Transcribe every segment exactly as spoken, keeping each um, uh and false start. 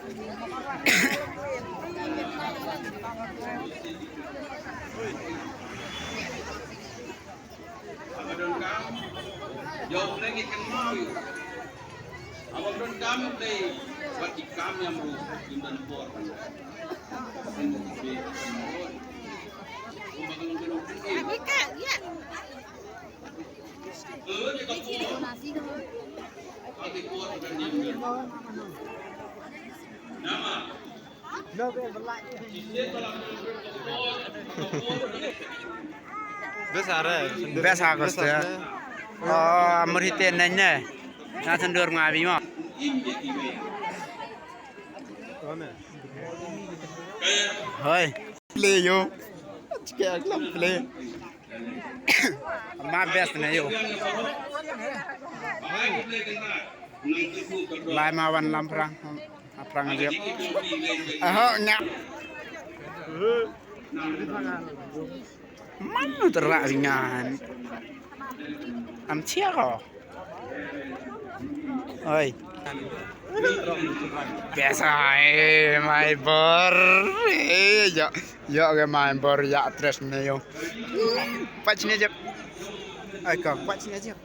Haba don kam, ïa U Blei ngin kynmaw ïa u. Haba don kam U Blei, wat ki kam ïa u, ngim don por. Besa re. Besa koste. Oh, amur hite nene. Na sendur ngabi mo. Hoi. Play yo. Chike aglam play. Ma best ne yo. Lai ma wan lam prang. Prang jep. Aho nya. Manu terak ringan. Am chia ko. Oi. Biasa eh mai bor. Eh ya. Ya ke mai bor ya tres ne yo. Pach ne jep. Ai ko pach ne jep.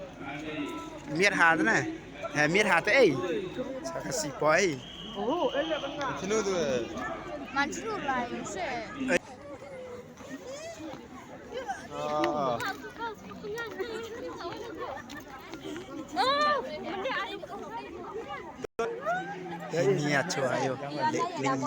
Mir hat ne. He mir hat ei. Saka si poi. Chinu tu. Man chinu lai se. Ah. Ini ya chua yo. Lek ling.